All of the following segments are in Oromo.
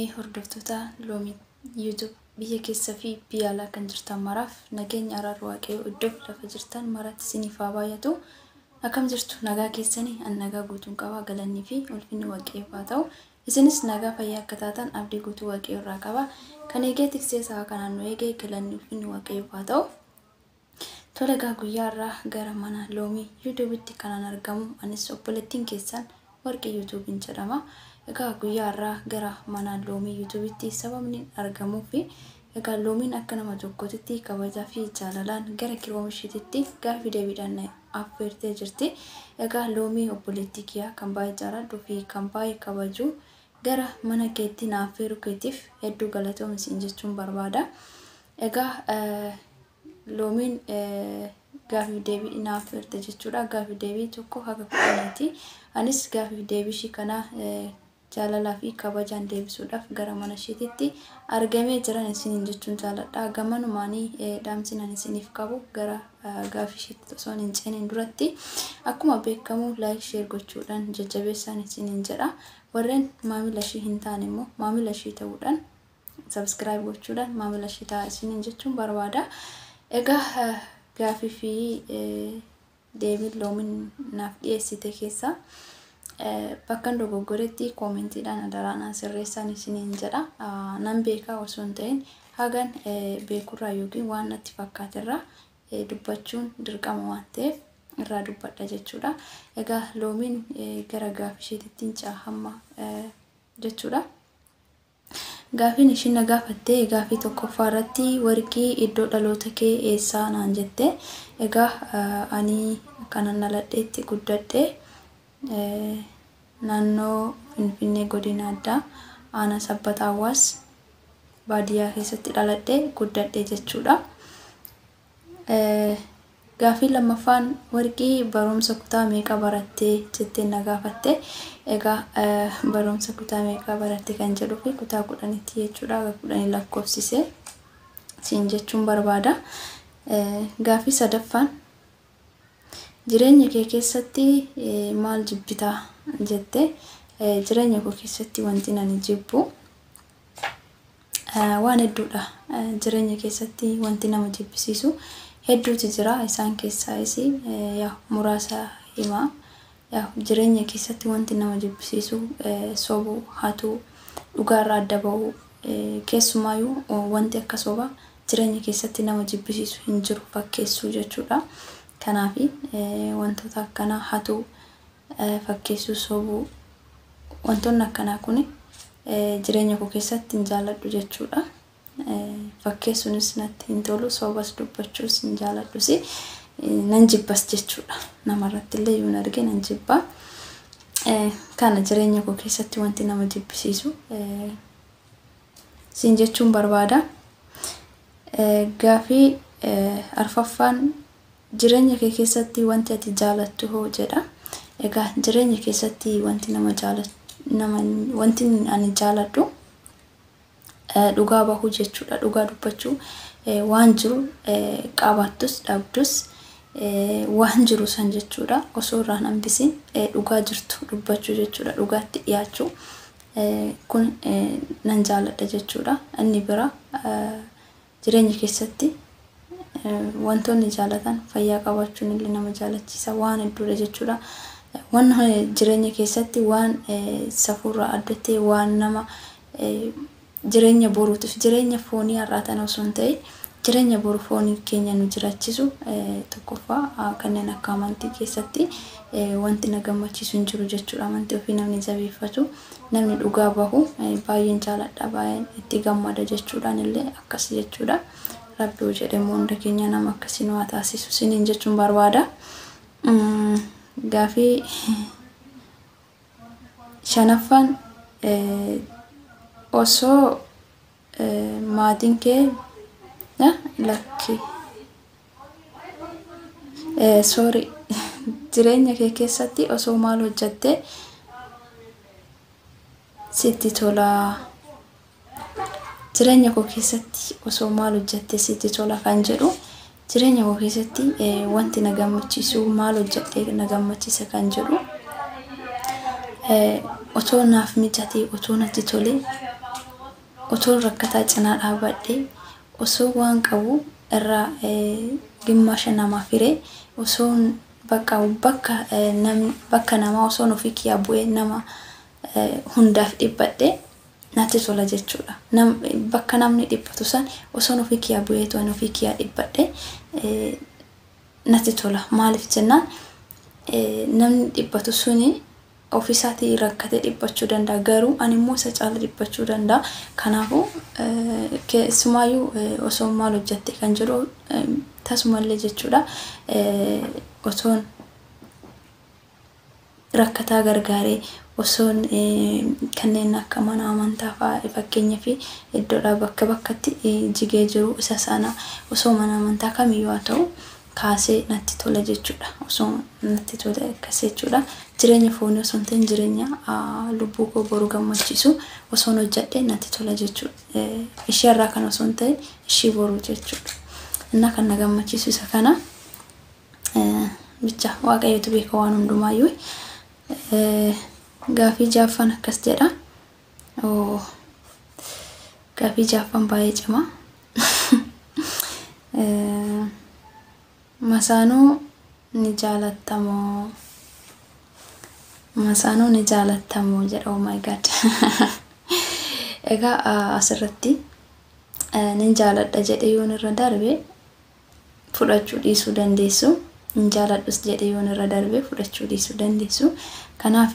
Hayyee hordoftoota Loomii YouTube biyya keessa fi biyya alaa kan jirtan maraaf nageenya araarri Waaqayyoo iddoof lafa jirtan maratti isiniif haa baay'atu. Akkam jirtu nagaa keessanii? An nagaa guutuun qaba, galannii fi ulfinni Waaqayyoof haa ta'u. Isinis nagaa fayyaa akka taatan abdii guutuu Waaqayyoo irraa qaba. Kan eegee tiksee sa'a kanaan nu eegee galanni ulfinni Waaqayyoof haa ta'u. Tola egaa guyyaa irraa gara mana Loomii YouTubetti kanan argamu anis obboleettiin keessan Warqii YouTube'n jedhama. Egaa guyyaa irraa gara mana Loomii YouTubetti sababni argamuu fi egaa Loomiin akka nama tokkootitti kabajaa fi jaalalaan gara kiroom isheetitti gaaffii deebiidhaan na affeertee jirti. Egaa Loomii obboleettii kiyyaa kan baay'ee jaaladhuu fi kan baay'ee kabaju gara mana keetti na affeeruu keetiif hedduu galatoomi siin jechuun barbaada. Egaa Loomiin gaaffii deebii na affeerte jechuudha. Gaaffii deebii 1 haga 10ti. Anis gaaffii deebii ishii kana jaalalaa fi kabajaan deebisuudhaaf gara mana isheetitti argamee jiran isiniin jechuun jaaladha. Gamanumaanii dhaamsi ani isiniif qabu gara gaaffii isheetti osoo hin ceeniin duratti akkuma beekamu like share gochuudhaan jajjabeessaan isiniin jedha. Warreen maamila ishii hin taane immoo maamila ishii ta'uudhaan subscribe gochuudhaan maamila ishii ta'a isiniin jechuun barbaada. Egaa gaaffii fi deebiin Loomiin naaf dhiyeessite keessaa bakkan dogoggoretti koomentiidhaan adaraa naa sirreessaan isiniin jedha. Nan beekaa osoo hin ta'in hagan beekurraa yookiin waan natti fakkaaterraa dubbachuun dirqama waan ta'eef irraa dubbadha jechuudha. Egaa Loomiin gara gaaffii isheetitti hin ce'a hamma jechuudha. Gaafiin ishiin na gaafatte gaafii tokkoffaa irratti Warqii iddoo dhaloota kee eessaa naan jette. Egaa ani kanan dhaladheetti guddadhe naannoo Finfinnee godina addaa aanaa Sabbata Awwaas baadiyyaa keessatti dhaladhe guddadhe jechuudha. Gaaffii lammaffaan Warqii barumsa kutaa meeqa baratte jettee na gaafatte. Egaa barumsa kutaa meeqa baratte kan jedhuu fi kutaa 10tti jechuudha. Haga 10 lakkoofsise siin jechuun barbaada. Gaaffii sadaffaan jireenya kee keessatti maal jibbitaa jette. Jireenya koo keessatti wanti ani jibbu waan hedduudha. Jireenya keessatti wanti nama jibbisiisu hedduutu jira. Isaan keessaayis yaa muraasa hima. Yaa jireenya keessatti wanti nama jibbisiisu sobuu, hatuu, dhugaarraa adda ba'uu, keessumaayyuu wanti akka sobaa jireenya keessatti nama jibbisiisu hin jiru, fakkeessuu jechuudha. Kanaaf wantoota akkanaa hatuu, fakkeessuu, sobuu wantoonni akkanaa kun jireenya koo keessatti hin jaaladhu jechuudha. Fakkeessuunis natti hin tolu, sobas dubbachuus hin jaaladhus, nan jibbas jechuudha. Namarratti illee yoon arge nan jibba. Kana jireenya koo keessatti wanti nama jibbisiisu siin jechuun barbaada. Gaafii arfaffaan jireenya kee keessatti wanti ati jaalattu hoo jedha. Egaa jireenya keessatti wanti nama jaalat nama wanti ani jaaladhu dhugaa bahuu jechuudha. Dhugaa dubbachuu, waan jiru qabaattus dhabdus waan jiru san jechuudha. Osoo irraa hin hambisin dhugaa jirtu dubbachuu jechuudha. Dhugaatti dhiyaachuu kun nan jaaladha jechuudha. Inni bira jireenya keessatti wantoonni jaalatan fayyaa qabaachuun illee nama jaalachiisa, waan hedduudha jechuudha. Waan jireenya keessatti waan safuurraa adda ta'e, waan nama jireenya boruutiif, jireenya foonii har'aa tana osoo hin ta'in jireenya boru foonii keenya nu jiraachisu, tokkoffaa kanneen akka amantii keessatti wanti na gammachiisu hin jiru jechuudha. Amantii ofii namni jabeeffatu, namni dhugaa bahu baay'een jaaladha, baay'een itti gammada jechuudhaan illee akkas jechuudha. Rabbi hoo jedhe immoo hunda keenya nama akkasii nu haa taasisu siniin jechuun barbaada. Gaafii shanaffaan osoo maatiin kee lakki, sorry, jireenya kee keessatti osoo maal hojjatte sitti tolaa? Jireenya koo keessatti osoo maal hojjatte sitti tola kan jedhu, jireenya koo keessatti wanti na gammachiisu, maal hojjadhee na gammachiisa kan jedhu, otoo naaf mijatee, otoo natti tolee Otoo rakkataa cinaa dhaabadhee, osoo waan qabu irraa gimmaasha namaaf hiree, osoo bakka bakka namaa osoo ofii kiyyaa bu'ee nama hundaaf dhiphadhee natti tola jechuudha. Bakka namni dhiphatu san osoo ofii kiyyaa bu'ee to'an ofii kiyyaa dhiphadhee natti tola. Maaliif jennaan, namni dhiphatu suni ofiisaatii rakkatee dhiphachuu danda'a. Garuu ani immoo isa caala dhiphachuu danda'a. Kanaafuu keessumaayyuu osoo maal hojjette kan jedhu tasumallee jechuudha. Osoon rakkataa gargaaree, osoon kanneen akka mana amantaa fa'aa, fakkeenyaa fi iddoodhaa bakka bakkatti jigee jiru isa sana osoo mana amantaa kamiyyuu haa ta'u kaasee natti tola jechuudha. Osoo natti tola akkas jechuudha. Jireenya foonii osoo hin ta'in jireenya lubbuu koo boru gammachiisu osoon hojjedhe natti tola jechuudha. Ishee irraa kan osoo hin ta'in ishii boruu jechuudha. Innaa kan na gammachiisu isa kana bicha. Waaqayyotu beeka waan hundumaayyuu. Gaafii jaaffaan akkas jedha. Gaafii jaaffaan baay'ee cimaa. Masaanuu ni jaalattamoo? Masaanuu ni jaalattamoo jedha. Oh my God. Egaa asirratti nin jaaladha jedhee yoon irra darbe fudhachuu dhiisuu dandeessu. Hin jaaladhus jedhee yoon irra darbe fudhachuu dhiisuu dandeessu. Kanaaf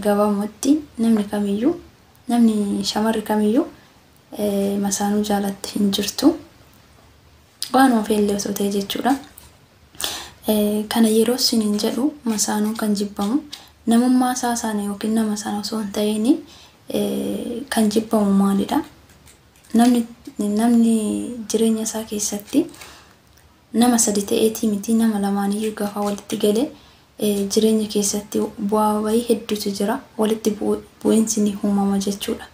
gabaabumatti namni kamiyyuu, namni shamarri kamiyyuu masaanuu jaalatti hin jirtu. Waanuma feellee osoo ta'e jechuudha. Kana yeroo isiniin jedhu, masaanuu kan jibbamu namummaa isaa sana yookiin nama sana osoo hin ta'in kan jibbamu maalidha? Namni jireenya isaa keessatti nama sadi ta'eetii miti, nama lamaaniyyuu gaafa walitti galee jireenya keessatti bu'aa bahii hedduutu jira. Walitti bu'iinsi ni uumama jechuudha.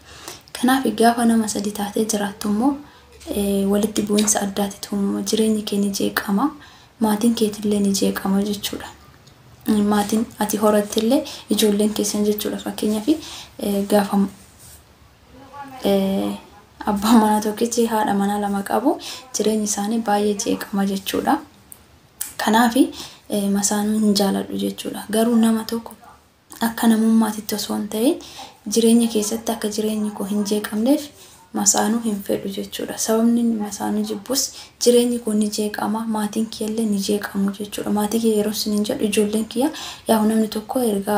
Kanaaf gaafa nama sadi taatee jiraattu immoo walitti bu'iinsa addaatitu uumama. Jireenyi kee ni jeeqama. Maatiin keetillee ni jeeqama jechuudha. Maatiin ati horattillee, ijoolleen keessan jechuudha. Fakkeenyaaf gaafa abbaan manaa tokkichi haadha manaa lama qabu jireenyi isaanii baay'ee jeeqama jechuudha. Kanaaf masaanuu hin jaaladhu jechuudha. Garuu nama tokko akka namummaatitti osoo hin ta'in jireenya keessatti akka jireenyi koo hin jeeqamneef masaanuu hin fedhu jechuudha. Sababni masaanuu jibbus jireenyi koo ni jeeqama, maatiin kiyyallee ni jeeqamu jechuudha. Maatii kiyya yeroo isiniin jedhu ijoolleen kiyya. Yaa, namni tokko erga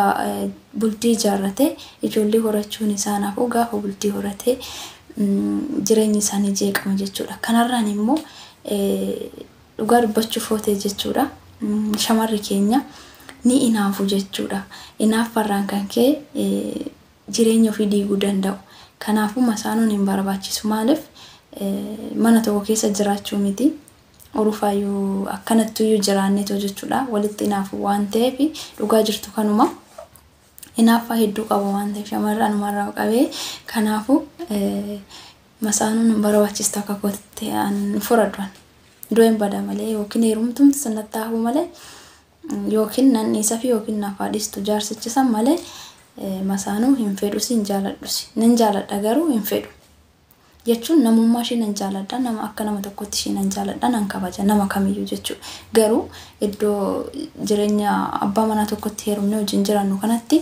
bultii ijaarratee ijoollee horachuun isaa hafu, gaafa bultii horatee jireenyi isaanii jeeqama jechuudha. Kanarraan immoo dhugaa dubbachuuf yoo ta'e jechuudha, shamarri keenya ni inaafu jechuudha. Inaaffarraan kan ka'e jireenya ofii diiguu danda'u. Kanaafuu masaanuun hin barbaachisu. Maaliif, mana tokko keessa jiraachuu miti. Urufaayyuu akkanattuyyuu jiraanneetoo jechuudha. Walitti inaafu waan ta'eef, dhugaa jirtu kanuma. Inaaffaa hedduu qabu waan ta'eef shamarran anumarraa qabee, kanaafuu masaanuun hin barbaachistu akka kootti an fudhadhu. Du'een bada malee yookiin heerumtumti sanatti hafu malee yookiin nan dhiisa fi yookiin naaf haa dhiistu jaarsichi san malee masaanuu hin fedhus, hin jaaladhus. Nan jaaladha garuu hin fedhu. Jechuun namummaa ishee nan jaaladha, nama akka nama tokkotti ishee nan jaaladha, nan kabaja nama kamiyyuu jechuudha. Garuu iddoo jireenya abbaa manaa tokkotti heerumnee wajjin jiraannu kanatti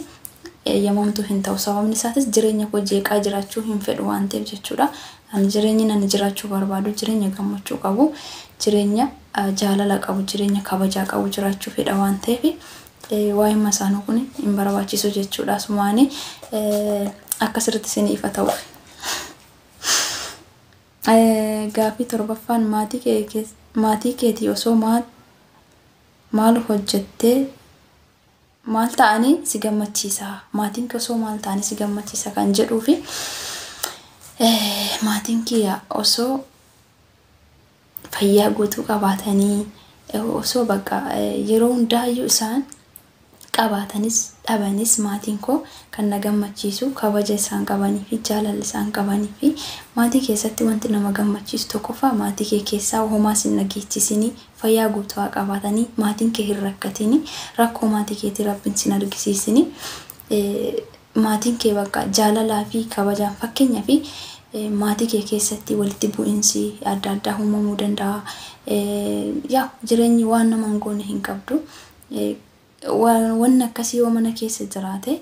eeyyamamtuu hin ta'u. Sababni isaatis jireenya koo jeeqaa jiraachuu hin fedhu waan ta'eef jechuudha. Ani jireenyi ani jiraachuu barbaadu jireenya gammachuu qabu, jireenya jaalala qabu, jireenya kabajaa qabu jiraachuu fedha waan ta'eef waa'een masaanuu kun hin barbaachisu jechuudha. Asumaani akka sirriitti isin ifa ta'uuf. Gaaffii torbaffaan, maatii keetii osoo maal hojjettee maal ta'anii si gammachiisa? Maatiin kee osoo maal ta'anii si gammachiisa kan jedhuu fi maatiin kiyya osoo fayyaa guutuu qabaatanii, osoo bakka yeroo hundaayyuu isaan qabaatanis dhabanis maatiin koo kan na gammachiisu kabaja isaan qabanii fi jaalala isaan qabanii fi maatii keessatti wanti nama gammachiisu tokkoffaa maatii kee keessaa homaa sin dhageessisinii, fayyaa guutuu haa qabaatanii, maatiin kee hin rakkatinii, rakkoo maatii keetii rabbiin sin argisiisinii, maatiin kee bakka jaalalaa fi kabajaan, fakkeenyaa fi Maatii kee keessatti walitti bu'iinsi adda addaa uumamuu danda'a. Yaa jireenyi waan nama hin goone hin qabdu. Wanni akkasii yoo mana keessa jiraate,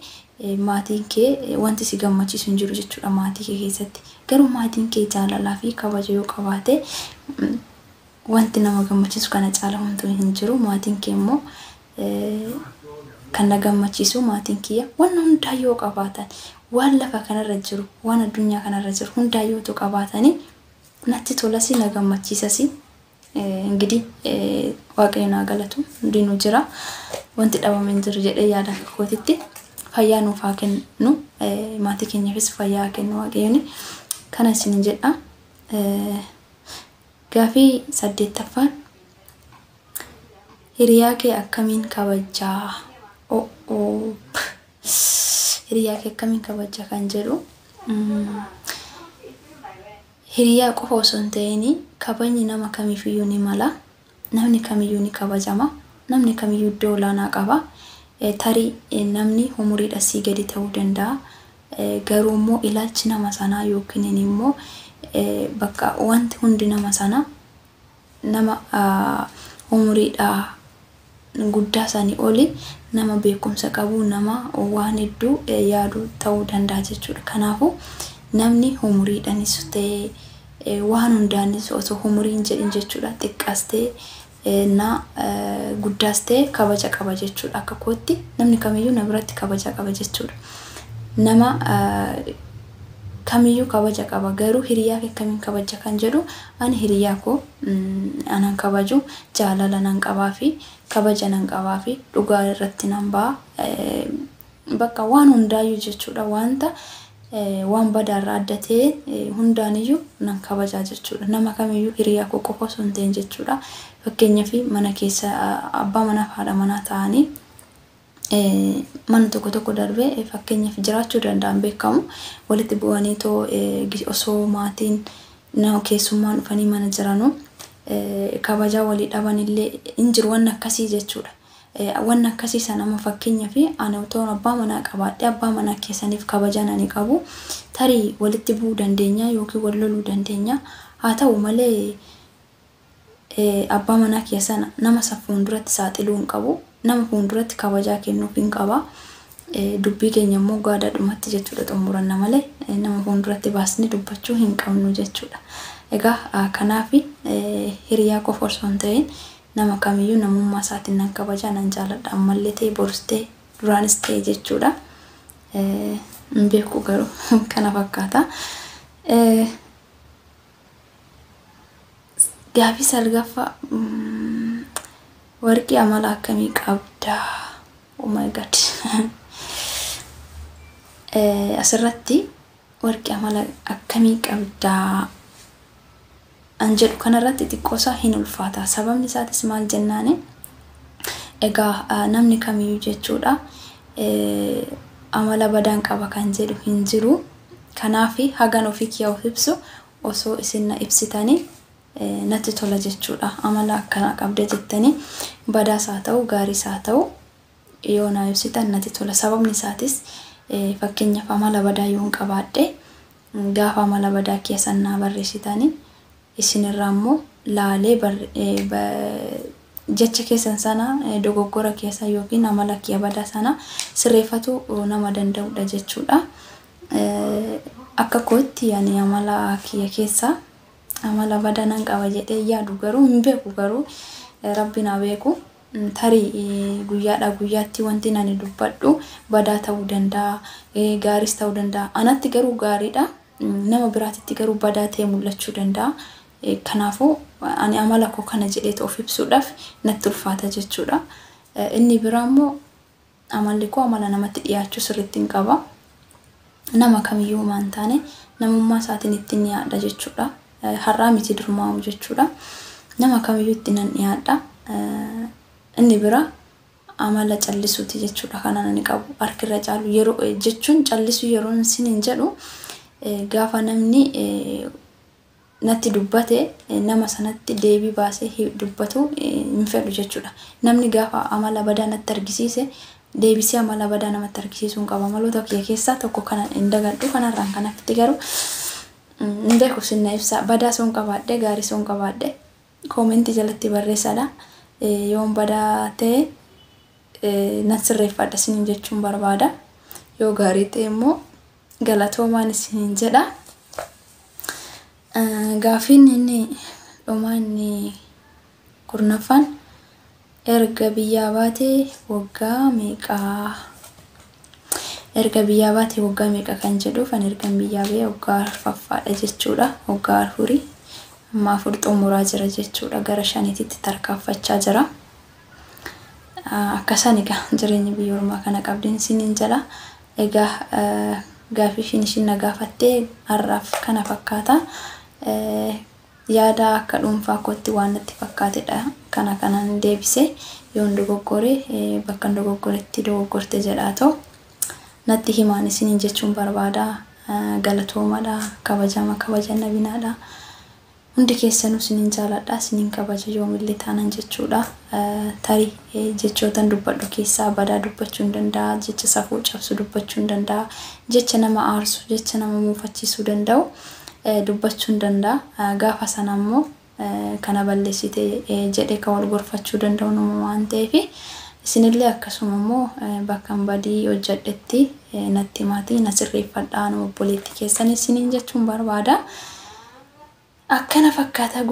maatiin kee wanti si gammachiisu hin jiru jechuudha maatii kee keessatti. Garuu maatiin kee jaalalaa fi kabaja yoo qabaate, wanti nama gammachiisu kana caala homtuu hin jiru. Maatiin kee immoo, kan na gammachiisu maatiin kiyya waan hundaa yoo qabaatan, waan lafa kanarra jiru, waan addunyaa kanarra jiru hundaa yootu qabaatanii natti tolasi, na gammachiisasi. እንግዲህ Waaqayyo naa galatu, hundinuu jira, wanti dhabame hin jiru jedhee yaada. Akka kootitti fayyaa nuuf haa kennu, maatii keenyaafis fayyaa haa kennu Waaqayyoon, kana isinin jedha. Gaafii saddeettaffaan, hiriyaa kee akkamiin kabajaa? Hiriyaa kee akkamiin kabajaa kan jedhu, hiriyaa qofa osoo hin ta'in kabajni nama kamiifiyyuu ni mala. Namni kamiyyuu ni kabajama. Namni kamiyyuu iddoo olaanaa qaba. Tarii namni umuriidhaan sii gadi ta'uu danda'a. Garuu immoo ilaalchi nama sanaa yookiin immoo bakka wanti hundi nama sanaa nama umuriidhaa guddaa sanii oli nama beekumsa qabu, nama waan hedduu yaadu ta'uu danda'a jechuudha. Kanaafuu namni umuriidhaanis ta'e, waan hundaanis, osoo umuriin jedhin jechuudha, xiqqaas ta'e na guddaas ta'e kabaja qaba jechuudha. Akka kootti namni kamiyyuu na biratti kabaja qaba jechuudha. Nama kamiyyuu kabaja qaba, garuu hiriyaa kee akkamiin kabaja kan jedhu, ani hiriyaa koo anan kabaju jaalala nan qabaa fi kabaja nan qabaa fi dhugaa irratti nan ba'a. Bakka waan hundaayyuu jechuudha, wanta waan badaarraa adda ta'e hundaaniyyuu nan kabajaa jechuudha. Nama kamiyyuu, hiriyaa koo qofa osoo hin ta'in jechuudha. Fakkeenyaaf mana keessa abbaa manaa fi haadha manaa ta'anii mana tokko tokko darbee fakkeenyaaf jiraachuu danda'an beekamu, walitti bu'anii too osoo maatiin nama keessummaan dhufanii mana jiranuu kabajaa walii dhaban illee hin jiru wanni akkasii jechuudha. Wanni akkasii sana amma fakkeenyaaf ani otoo abbaa manaa qabaadhee, abbaa manaa keessaniif kabajaan ani qabu, tarii walitti bu'uu dandeenya yookiin wal loluu dandeenya. Haa ta'u malee abbaa manaa keessan nama isa fuulduratti saaxiluu hin qabu. Nama fuulduratti kabajaa kennuuf hin qaba. Dubbii keenya immoo gaadaadhumatti jechuudha xumuranna malee nama fuulduratti baasnee dubbachuu hin qabnu jechuudha. Egaa kanaaf hiriyaa qofa osoo hin ta'in nama kamiyyuu namummaa isaatiin nan kabajaa, nan jaaladha, ammallee ta'e, borus ta'e, duraanis ta'e jechuudha. Hin beeku, garuu kana fakkaata. Gaafii salgaffaa, warqii amala akkamii qabda? Oh my God. Asirratti warqii amala akkamii qabdaa an jedhu kanarratti xiqqoosaa hin ulfaata. Sababni isaatis maal jennaani, egaa namni kamiyyuu jechuudha amala badaan qaba kan jedhu hin jiru. Kanaaf hagan ofii kiyya of ibsu osoo isin na ibsitanii natti tola jechuudha. Amala akkanaa qabda jettanii, badaas haa ta'u gaariis haa ta'u, yoo na ibsitan natti tola. Sababni isaatis fakkeenyaaf amala badaa yoon qabaadhe, gaafa amala badaa keessan naa barreessitanii, isinirraa immoo laalee jecha keessan sana, dogoggora keessa yookiin amala kiyya badaa sana sirreeffatu nama danda'udha jechuudha. Akka kootti ani amala kiyya keessa amala badaa nan qaba jedhee yaadu garuu hin beeku, garuu Rabbi na beeku. Tarii guyyaadhaa guyyaatti wanti ani dubbadhu badaa ta'uu danda'a, gaariis ta'uu danda'a. Anatti garuu gaariidha. Nama biraatitti garuu badaa ta'ee mul'achuu danda'a. Kanaafuu ani amala koo kana jedhee of ibsuudhaaf natti ulfaata jechuudha. Inni biraa immoo amalli koo amala namatti dhiyaachuu sirriitti hin qaba. Nama kamiyyuu waan taane namummaa isaatiin ittiin dhiyaadha jechuudha. Har'aa miti, durmaa'u jechuudha. Nama kamiyyuu itti nan dhiyaadha. Inni bira amala callisuuti jechuudha kan ani qabu. Harkirra caalu yeroo jechuun, callisuu yeroo isin hin jedhu, gaafa namni natti dubbate nama sanatti deebii baasee dubbatu hin fedhu jechuudha. Namni gaafa amala badaa natti argisiise deebisee amala badaa namatti argisiisuu hin qaba. Amaloota kiyya keessaa tokko kana hin dagadhu, kanarraan kan hafitti garuu Hin beeku sinna ibsaa badaa sun qabaadhe gaarii sun qabaadhe koomentii jalatti barreessadha. Yoon badaa ta'e nan sirreeffadha isiniin jechuun barbaada. Yoo gaarii ta'e immoo galatoomaan isiniin jedha. Gaaffiin inni dhumaa inni kurnaffaan erga biyyaa baatee waggaa meeqaa? Erga biyyaa baatee waggaa meeqa kan jedhuuf ani ergan biyyaa bahee waggaa arfaffaadha jechuudha. Waggaa afurii amma afur xumuraa jira jechuudha. Gara shaniititti tarkaanfachaa jira. Akkasaan egaa jireenya biyya ormaa kana qabdin isiniin jedha. Egaa gaaffii ishiin ishiin na gaafattee har'aaf kana fakkaata. Yaada akka dhuunfaa kootti waan natti fakkaatedha. Kana kanan deebise yoon dogoggore bakka dogoggoretti dogoggorte jedhaa ta'u natti himaan isiniin jechuun barbaada. Galatoomadha. Kabajama kabaja nabinaadha. Hundi keessanuu isiniin jaaladha. Isiniin kabaja yoomillee taanan jechuudha. Tarii jechootan dubbadhu keessaa badaa dubbachuu hin danda'a. Jecha safuu cabsu dubbachuu hin danda'a. Jecha nama aarsu, jecha nama muufachiisuu danda'u dubbachuu hin danda'a. Gaafa sana immoo kana balleessite jedhee kan wal gorfachuu danda'u nama waan ta'eef isinillee akkasuma immoo bakka badii hojjedhetti natti himaatii na sirreeffadhaa nama obboleetti keessan isiniin jechuun barbaada. Akkana fakkaata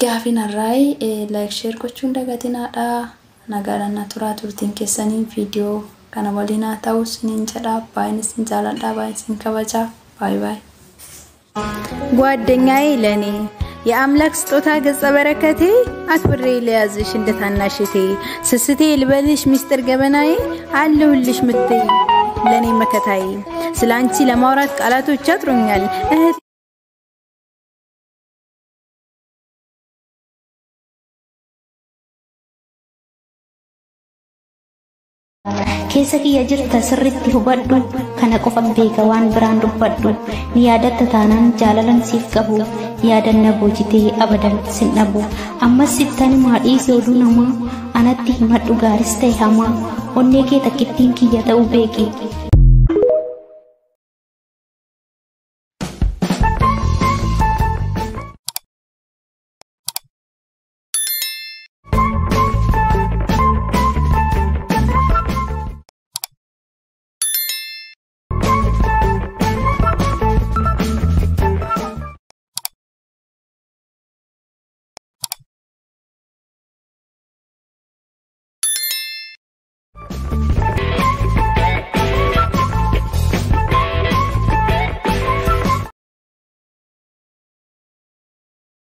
gaafiin har'aayi like share gochuun dagatinaadha. Nagaadhaan na turaa turtiin keessanii viidiyoo kana waliin haa ta'u isiniin jedha. Baay'een isin jaaladha. Baay'een isin kabaja. Baay baay. ጓደኛዬ ለኔ የአምላክ ስጦታ ገጸ በረከቴ አክብሬ ለያዝሽ እንደ ታናሽቴ ስስቴ ልበልሽ ሚስጥር ገበናዬ አለሁልሽ ምትይ ለኔ መከታዬ ስላንቺ ለማውራት ቃላቶች ያጥሩኛል እህት Keessa kiyya jirta sirritti hubadhu kana qofan beeka waan biraan dubbadhu ni yaadatta taanaan jaalalan siif qabu yaadanna boojitee abadan sin dhabu ammas sittan himaa dhiisi oduu namaa anatti himadhu gaaris ta'e hamaa onnee kee takkittiin kiyya ta'uu beeki.